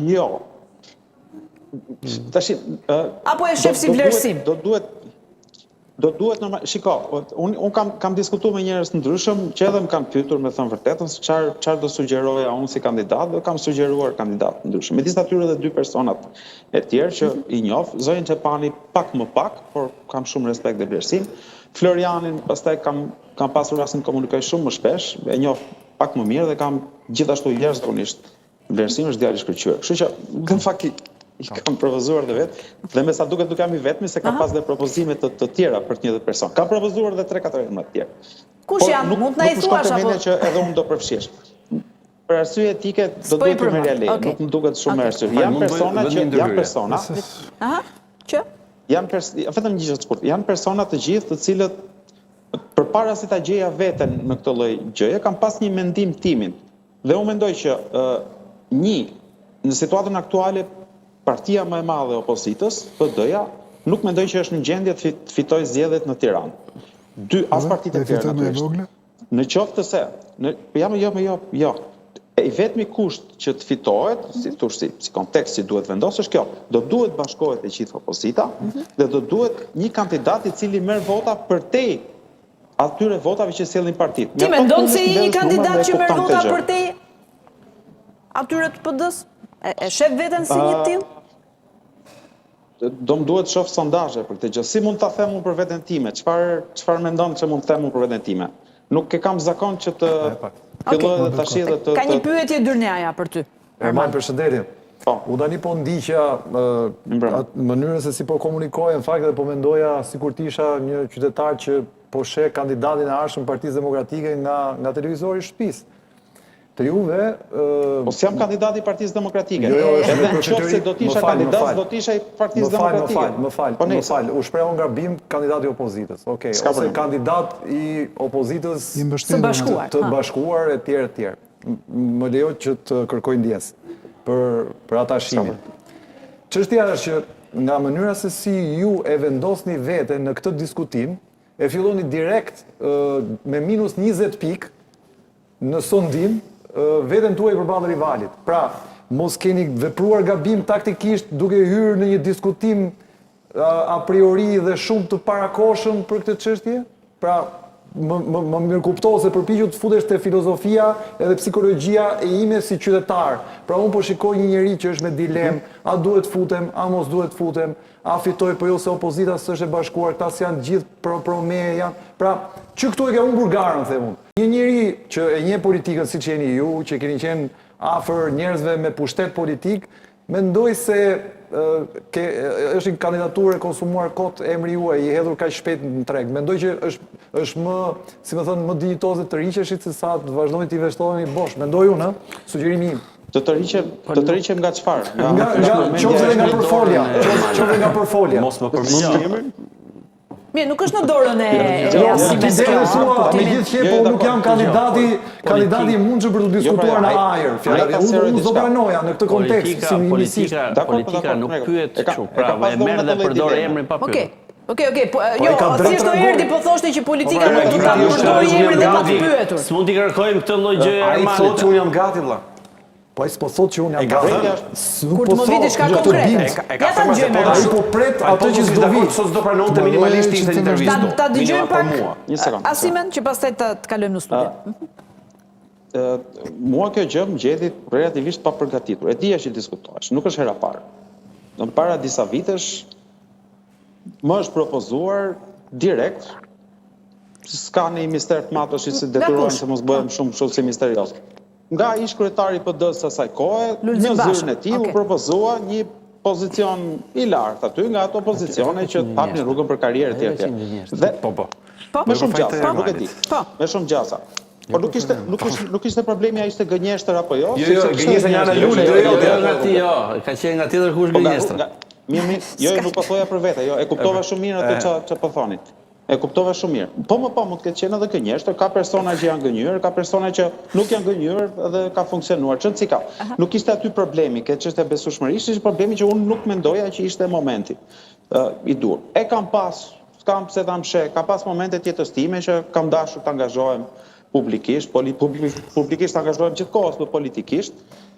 Jo. Tashi, Apo e shef si vlerësim? Do duhet do duhet normal, shiko, unë un kam kam diskutuar me njerëz të ndryshëm që edhe më kanë pyetur me thënë vërtetën se çfarë çfarë do sugjeroja unë si kandidat dhe kam sugjeruar kandidatë të ndryshëm. Midis atyre edhe dy personat e tjerë që i njoh, zonjën Çepani pak më pak, por kam shumë respekt dhe vlerësim. Florianin pastaj kam kam pasur rastin të komunikoj shumë më shpesh, e njoh pak më mirë dhe kam gjithashtu jashtëzakonisht vlerësim është djalë i shkëlqyer. Kështu që në fakt i, i kam propozuar dhe vetë, dhe me sa duket nuk jam i vetmi se kam pas dhe propozime të, të tjera për të njëjtin person. Kam propozuar dhe 3-4 emra të tjerë. Kush Por janë? Nuk, Mund të na i nuk më shkon thuash te apo? mendja që edhe unë do përfshihesh. Për arsye etike do S'po i duhet të përmend. merrja leje, Okej. nuk më duket shumë Okej. me arsye. Fal, Janë mund bëj persona vetëm që një janë ndërhyrje. persona, Aha. Që? janë pers vetëm një gjë të shkurt. Janë persona të gjithë të cilët përpara se ta gjeja veten në këtë lloj gjëje, kam pas një mendim timin. Dhe unë mendoj që ë një në situatën aktuale partia më e madhe e opozitës, PD-ja, nuk mendoj që është në gjendje të fit- të fitojë zgjedhjet në Tiranë. Dy, as partitë Dhe e tjera fitoi më e natyrisht. vogla? Në qoftë se, në, jam, jo, jo, jo. E i vetmi kusht që të fitohet, si thosh si, si kontekst që duhet vendosë është kjo, do duhet bashkohet e gjithë opozita dhe do duhet një kandidat i cili merr vota përtej atyre votave që sjellin partitë. Ti Mjafton mendon të se je një mbledhësh numrat kandidat dhe e që merr kupton këtë vota gjë. përtej atyre të PD-s? E, e shef veten si një të tillë? Do më duhet shoh sondazhe për këtë gjë. Si mund ta them unë për veten time? Çfarë çfarë mendon që mund të them unë për veten time? Nuk e kam zakon që të filloj edhe tash edhe të Ka një të pyetje Dyrneaja për ty. Ermal, përshëndetje. Po. U tani po ndiqja ë, Mbrëmë. atë mënyrën se si po komunikoja, në fakt dhe po mendoja sikur të isha një qytetar që po sheh kandidatin e ardhshëm të Partisë Demokratike nga nga televizori i shtëpisë. Të juve ë Po s'jam kandidat i Partisë Demokratike. Jo, jo, është Edhe një në qoftë se përfytyrim- do të më isha fal, më kandidat, fal. do të isha i Partisë Më fal, më Demokratike. fal, më fal, Po më nejse. fal. U shprehu nga gabim kandidati i opozitës. Okej, S'ka ose problem. kandidat i opozitës I mbështetur. Së bashkuar. të ha. bashkuar e tjerë e tjerë. M- Më lejo që të kërkoj ndjesë për për atashimin. Çështja është që nga mënyra se si ju e vendosni veten në këtë diskutim, e filloni direkt ë, me minus 20 pikë në sondim ë, veten tuaj përballë rivalit. Pra, mos keni vepruar gabim taktikisht duke hyrë në një diskutim a a priori dhe shumë të parakohshëm për këtë çështje? Pra, më, më, më mirë kupto se përpiqu të futesh te filozofia edhe psikologjia e ime si qytetar. Pra unë po shikoj një njeri që është me dilemë, a duhet futem, a mos duhet futem, a fitoj po jo se opozita s'është e bashkuar, këta s'janë gjithë pro pro meje janë. Pra, që këtu e ke humbur garën, them unë. Një njeri që e njeh politikën siç jeni ju, që keni qenë afër njerëzve me pushtet politik, mendoj se ë, ke, është një kandidaturë e konsumuar kot emri juaj i hedhur kaq shpejt në treg. Mendoj që është është më, si më thënë, më dinjitoze të tërhiqeshit se sa të vazhdoni të investoheni bosh. Mendoj unë, ë, sugjerimi im. Të tërhiqem, të tërhiqem nga çfarë? Nga nga qoftë edhe nga përfolja, qoftë edhe nga përfolja. Mos më përmend. Mirë, nuk është në dorën e Jo, e Asimes ti kjo, deri ë, thua, me kuptimin. gjithë qejf, Jo, po jo, unë nuk dakord, jam kandidati, kandidati i mundshëm për të diskutuar Jo, pra, në ai- ajër. ai Fjala ta vjen, unë sqaroj unë s'do diçka. pranoja në këtë kontekst Politika, si miqësisht. politika, Dakor, po, politika dakor, nuk në rregull. pyet E ka- kështu. e Pra, ka pas e dhe merr unë dhe atë lloj përdor dileme. emrin pa Okej. pyetur. Okej, okej, po Po, jo, ai ka drejt thjesht reagoj. Oerdi po thoshte që politika Po, pra, nuk do ta reagimi është- përdori unë jam emrin dhe pa të gati. pyetur. S'mund t'i kërkojmë këtë lloj gjëje Ai Ermalit. thotë që unë jam gati vëlla. Po ai s'po thotë që unë jam E ka gati. thënë. Nuk Kur po të më vi thotë, diçka jo, të konkrete. bind. E ka, e ka Ja ta thënë se dëgjojmë, po Ermal. Ai po pret Ai atë po që mos s'do ishte vi. dakord, Sot s'do pranonte minimalisht ishte një intervistë. Ta ta dëgjojmë Minimal për pak mua. Një sekond. Asimen që pastaj ta të kalojmë në studio. Ë, mua kjo gjë më gjeti relativisht pa përgatitur. E dija që diskutohesh, nuk është hera parë. Në para disa vitesh më është propozuar direkt s'ka një mister të madh tash se detyrohen kush? se mos bëhem shumë shumë si misterioz. Nga ish kryetari i PD-s asaj kohe, Lulzim në Basha, zyrën e tij u okej. propozua një pozicion i lartë aty nga ato pozicione që të hapnin rrugën për karrierë etj etj. Dhe Po po. Po, me shumë fajtë gjasa, e nuk e di. Ermalit. Po. Me shumë gjasa. Po nuk ishte nuk ishte nuk ishte problemi a ishte gënjeshtër apo jo, Jo, jo, sepse kishte gënjeshtër nga ana njerëz Lulit, që- jo, Jo, jo, jo nga ti, jo, ka qenë nga tjetër kush Po nga, gënjeshtra. nga mirë, mirë, jo, jo, nuk po thoja për vete, jo, e kuptova shumë mirë atë ç'a ç'a po thoni. E kuptova shumë mirë. Po më po mund të ketë qenë edhe gënjeshtër, ka persona që janë gënjyer, ka persona që nuk janë gënjyer dhe ka funksionuar. Ç'rëndësi ka. Nuk ishte aty problemi, ke çështja e besueshmërisë, ishte problemi që unë nuk mendoja që ishte momenti ë i duhur. E kam pas, s'kam pse ta msheh, ka pas momente të jetës time që kam dashur të angazhohem publikisht, poli, publikisht angazhohem gjithkohës, po politikisht.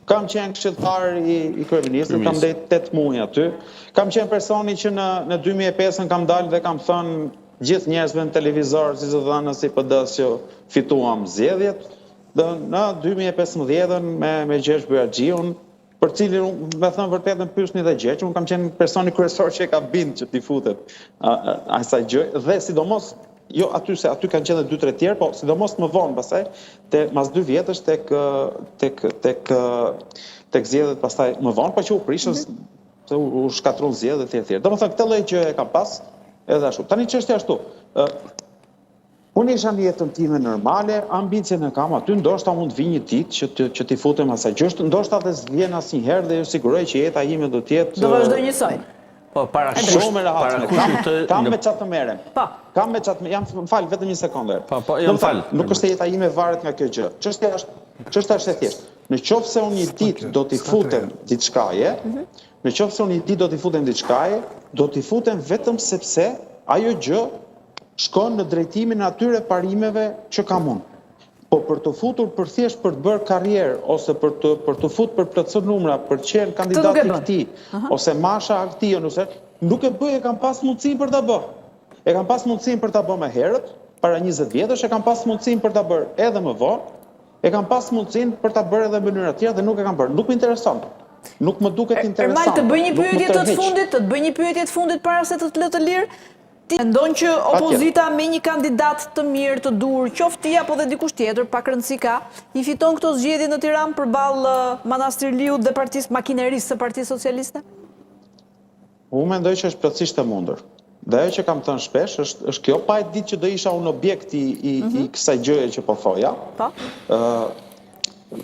Kam qenë këshilltar i, i kryeministrit, kam ndejt 8 muaj aty. Kam qenë personi që në në 2005-ën kam dalë dhe kam thënë gjithë njerëzve në televizor si zëdhënës i PD-s që fituam zgjedhjet. Dhe në 2015-ën me me Gjergj Bojaxhiun, për cilin unë, me thënë vërtetën pyesni dhe Gjergj, unë kam qenë personi kryesor që e ka bind që t'i futet asaj gjë dhe sidomos jo aty se aty kanë qenë edhe dy tre tjerë, po sidomos më vonë pastaj te mas dy vjetësh tek tek tek tek zgjedhjet pastaj më vonë, po që u prishën mm -hmm. se u, u shkatërruan zgjedhjet etj etj. Domethënë këtë lloj gjë e kam pas edhe ashtu. Tani çështja ashtu. Ë Unë isha në jetën time normale, ambicien e kam aty, ndoshta mund të vijë një ditë që të që t'i futem asaj gjëje, ndoshta dhe s'vjen asnjëherë dhe ju siguroj që jeta ime do të jetë Do vazhdoj njësoj. Po para kush, shumë e para rehatshme. kush Kam, të kam në me ça të merrem. Po. Kam me ça të jam më fal vetëm një sekondë. Po, po, jo, më fal. Nuk është se jeta ime varet nga kjo gjë. Çështja është, çështja është e thjeshtë. Në qoftë se unë një ditë do t'i futem diçkaje, në qoftë se unë një ditë do t'i futem diçkaje, do t'i futem vetëm sepse ajo gjë shkon në drejtimin e atyre parimeve që kam unë. Po për të futur për thjesht për të bërë karrierë ose për të për të fut për plotësur numra, për të qenë kandidat nuk e i bën. këtij ose masha e këtij ose nuk e bëj, e kam pas mundësinë për ta bë. E kam pas mundësinë për ta bë më herët, para 20 vjetësh, e kam pas mundësinë për ta bërë edhe më vonë, e kam pas mundësinë për ta bërë edhe në mënyra të tjera dhe nuk e kam bërë. Nuk më intereson. Nuk më duket Ermal, interesant. të bëj një nuk më pyetje të të tërheq. fundit, të të bëj një pyetje të fundit para se të të lë të lirë. Ti mendon që opozita me një kandidat të mirë, të duhur, qoftë ti apo dhe dikush tjetër, pak rëndësi ka, i fiton këto zgjedhje në Tiranë përballë Manastirliut dhe partisë makinerisë së Partisë Socialiste? Unë mendoj që është plotësisht e mundur. Dhe ajo që kam thënë shpesh është është kjo pa e ditë që do isha unë objekt i i, i kësaj gjëje që po thoja. Po. Ë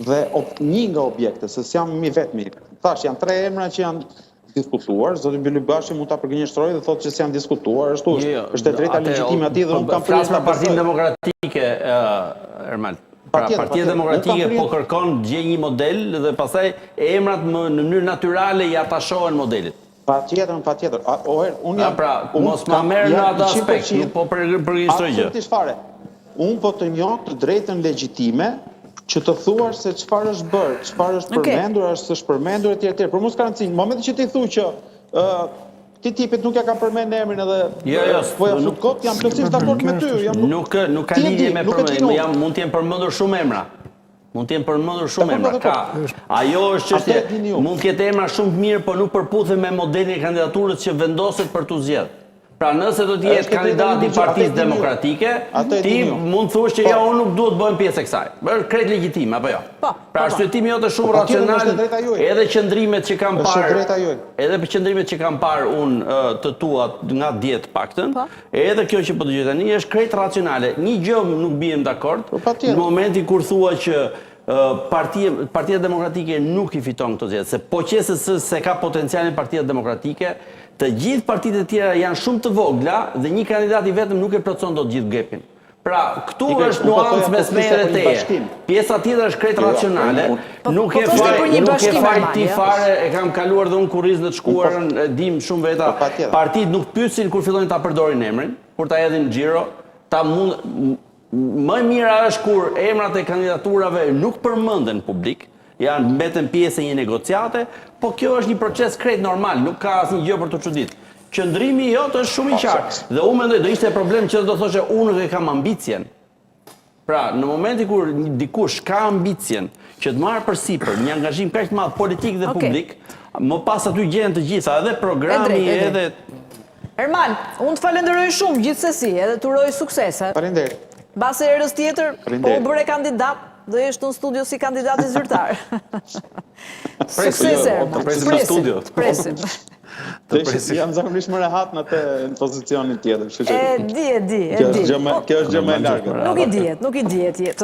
dhe op, një nga objektet, se s'jam i vetmi. Thash, janë tre emra që janë diskutuar, zoti Bylykbashi mund ta përgënjeshtrojë dhe thotë që s'janë diskutuar, ashtu është. Jo, jo, është e drejta atë, legjitime atij dhe po, unë kam flas prirë ta për Partinë besoj. Demokratike, ë, Ermal. Pra, Patjetër, Partia patjetër. Unë kam Demokratike po prirë- kërkon të gjejë një model dhe pastaj emrat më në mënyrë natyrale i atashohen modelit. Patjetër, patjetër. A, O her, unë A, jam pra, unë mos ma kam- merr në jam atë aspekt, 100% nuk po për përgënjeshtroj gjë. Absolutisht fare. Unë po të njoh të drejtën legjitime që të thuash se çfarë është bërë, çfarë është Okej. përmendur, a është s'është përmendur etj etj. Por mos ka rëndësi, në momentin që ti thu që ë ti tipit nuk ja kam përmend emrin edhe Jo, jo, po ja nuk- fut kot, jam plotësisht dakord me ty, jam Nuk nuk ka Ti e lidhje di, me nuk e përmend, di unë. jam mund të jenë përmendur shumë emra. Mund të jenë përmendur shumë Dakor, emra. dakor. Ka. Ajo është Atë e çështje. dini ju. Mund të ketë emra shumë të mirë, por nuk përputhen me modelin e kandidaturës që vendoset për t'u zgjedhur. Pra nëse do të jetë Është e drejta kandidati i legjitime, atë e Partisë dini ju. Demokratike, Atë e ti dini ju. mund thuash që Po. ja unë nuk duhet të bëhem pjesë e kësaj. Është krejt legjitime apo jo? Po, Pra po, po. arsyetimi jot është shumë Po, patjetër, racional. është e drejta juaj. Edhe qëndrimet që kam Është e parë, drejta juaj. edhe për qëndrimet që kam parë unë ë, të tuat nga dje të paktën, Po. edhe kjo që po dëgjoj tani është krejt racionale. Një gjë nuk biem dakord. Po, patjetër. Në momentin kur thua që ë, partia Partia Demokratike nuk i fiton këto zgjedhje, se po qe se se, se ka potencialin Partia Demokratike, të gjithë partitë e tjera janë shumë të vogla dhe një kandidat i vetëm nuk e plotëson dot gjithë gapin. Pra, këtu Pikërisht, është unë po nuancë thoja, mes po meje flisja dhe për një teje. bashkim. Pjesa tjetër është krejt Jo, jo, racionale. unë- Po- Nuk po e thoshte faj, për një nuk e bashkim faj normal, ti jo? fare, e kam kaluar dhe unë kurriz në të shkuarën, e dim shumë veta. Po, patjetër. Partitë nuk pyesin kur fillojnë ta përdorin emrin, kur ta hedhin në xhiro, ta mund m- më e mira është kur emrat e kandidaturave nuk përmenden publik, janë mbeten pjesë e një negociate, po kjo është një proces krejt normal, nuk ka asnjë gjë për të çuditur. Qëndrimi jot është shumë i Po, qartë dhe unë mendoj do ishte problem që do thoshe unë nuk e kam ambicien. Pra, në momentin kur një- dikush ka ambicien që të marrë përsipër një angazhim kaq të madh politik dhe Okej. publik, më pas aty gjenden të gjitha, edhe E programi, drejtë, e edhe drejtë. Ermal, unë të falenderoj shumë gjithsesi, edhe të uroj suksese. Faleminderit. Mbase herës tjetër, po u Faleminderit. bëre kandidat, do jesh në studio si kandidati zyrtar. Suksese, jo, Ermal. të presim në studio. Të presim. Të presim. Jam zakonisht më rehat në atë në pozicionin tjetër, kështu që E di, e di, e kjo di. është gjë më Po, kjo është gjë më e largët. Nuk i dihet, nuk i dihet jetës.